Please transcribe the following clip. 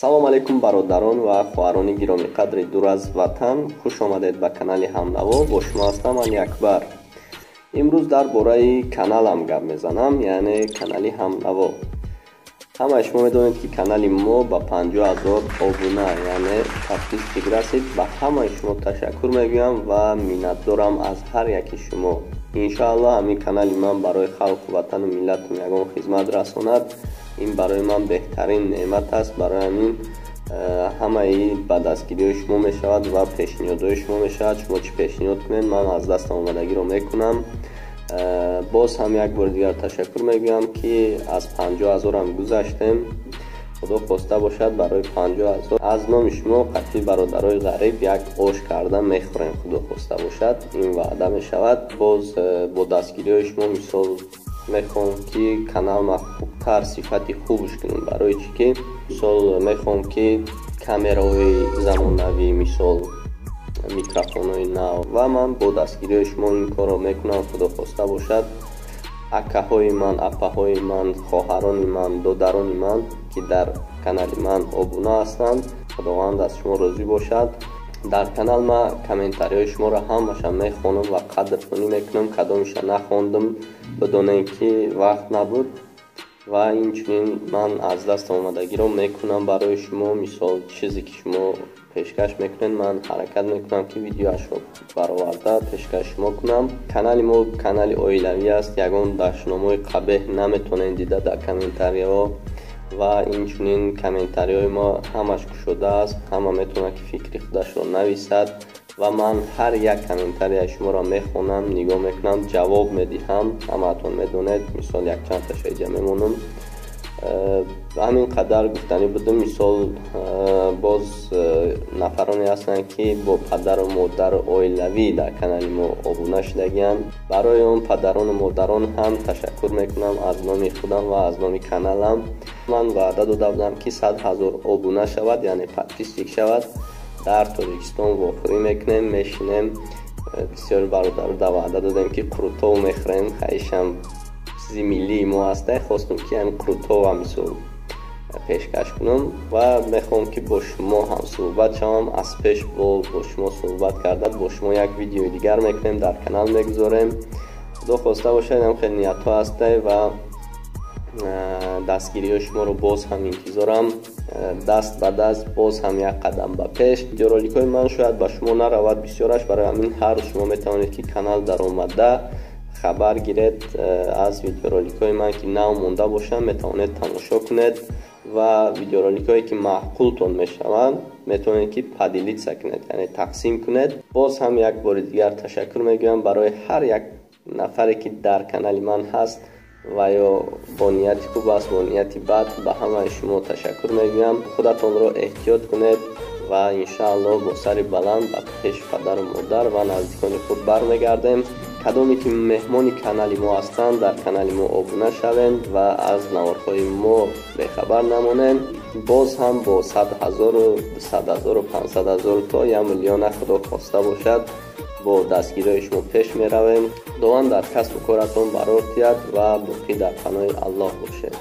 Салом алейкум, бародарон ва хоҳарони гиромиқадри дур аз ватан. Хуш омадед ба канали Ҳамнаво. Бо шумо ҳастам Али Акбар. Имрӯз дар бораи каналам гап мезанам, яъне канали Ҳамнаво. Ҳамаи шумо медонед, ки канали мо ба 50 000 обуна, яъне подписчик расид. Ба ҳамаи шумо ташаккур мегӯям ва миннатдорам аз ҳар яки шумо. Иншоаллоҳ, ҳамин канали ман барои халқу ватану миллатам ягон хизмат расонад, ин барои ман беҳтарин неъмат аст. Барои ҳамин ҳамаи ба дастгириҳои шумо мешавад ва пешниҳодҳои шумо мешавад. Шумо чӣ пешниҳод кунед, ман аз дастам омадагиро мекунам. Боз ҳам як бори дигар ташаккур мегӯям, ки аз 50 000-ам гузаштем. Худо хоста бошад, барои 50 000 аз номи шумо қатъи бародарои ғариб як ош карда мехӯрем. Худо хоста бошад, ин ваъда мешавад. Боз бо дастгириҳои шумо, мисол, мехоҳам, ки каналма хубтар, сифати хубш кунем. Барои чӣ ки, мисол, мехоҳам, ки камераҳои замонавӣ, мисол, микрофонҳои нав, ва ман бо дастгириҳои шумо ин корро мекунам, худо хоста бошад. Акаҳои ман, апаҳои ман, хоҳарони ман, додарони ман, ки дар канали ман обуна ҳастанд, Худованд аз шумо розӣ бошад. Дар канал ман комментариҳои шуморо ҳамаша мехонам ва қадрдонӣ мекунам. Кадомиша нахондам, бидонем, ки вақт набуд. Ва инчунин ман аз даст омадагиро мекунам барои шумо. Мисол, чизе ки шумо пешкаш мекунед, ман ҳаракат мекунам, ки видеоашро бароварда пешкаш шумо кунам. Канали мо канали оилавӣ аст, ягон дашномҳои қабеҳ наметавонед дида дар комментариҳо. Ва инчунин комментариҳои мо ҳамаш кушода аст, ҳама метавонад, ки фикри худашро нависад, ва ман ҳар як комментарияи шуморо мехонам, нигоҳ мекунам, ҷавоб медиҳам. Ҳамаатон медонед, мисол, якчандташа иҷа мемонам. Ҳамин қадар гуфтанӣ будам. Мисол, боз нафароне ҳастанд, ки бо падару модару оилавӣ дар канали мо обуна шудагианд. Барои он падарону модарон ҳам ташаккур мекунам аз номи худам ва аз номи каналам. Ман ваъда дода будам, ки 100 000 обуна шавад, яъне подписчик шавад, дар Тоҷикистон вохӯрӣ мекунем, мешинем. Бисёри бародару да ваъда додем, ки қурутов мехӯрем. Хаишам чизи миллии мо ҳаста. Хостум, ки ҳамин қурутова, мисол, пешкаш кунам ва мехоҳам, ки бо шумо ҳам суҳбат шавам. Аз пеш бо шумо суҳбат карда, бо шумо як видеои дигар мекунем, дар канал мегузорем, худо хоста бошад. Ҳам хеле ниятҳо ҳастай ва дастгириҳои шуморо боз ҳам интизорам. Даст ба даст, боз ҳам як қадам ба пеш. Видеороликҳои ман шояд ба шумо наравад бисёраш, барои ҳамин ҳар рӯз шумо метавонед, ки канал даромада хабар гиред аз видеороликҳои ман, ки нав монда бошанд, метавонед тамошо кунед ва видеороликҳое, ки маъқултон мешаванд, метавонед, ки поделиться кунед, яъне тақсим кунед. Боз ҳам як бори дигар ташаккур мегӯям барои ҳар як нафаре, ки дар канали ман ҳаст ва ё бо нияти хуб аст, бо нияти бад. Ба ҳамаи шумо ташаккур мегӯям. Худатонро эҳтиёт кунед ва иншааллоҳ бо сари баланд ба пеши падару модар ва наздикони худ бармегардем. Кадоме ки меҳмони канали мо ҳастанд, дар канали мо обуна шавед ва аз наворҳои мо бехабар намонед. Боз ҳам бо 100 000-у 200 000-у 500 000 то 1 миллиона, худо хоста бошад, бо дастгириҳои шумо пеш меравем. Худованд дар касбу коратон барор диҳад ва боқӣ дар паноҳи Аллоҳ бошед.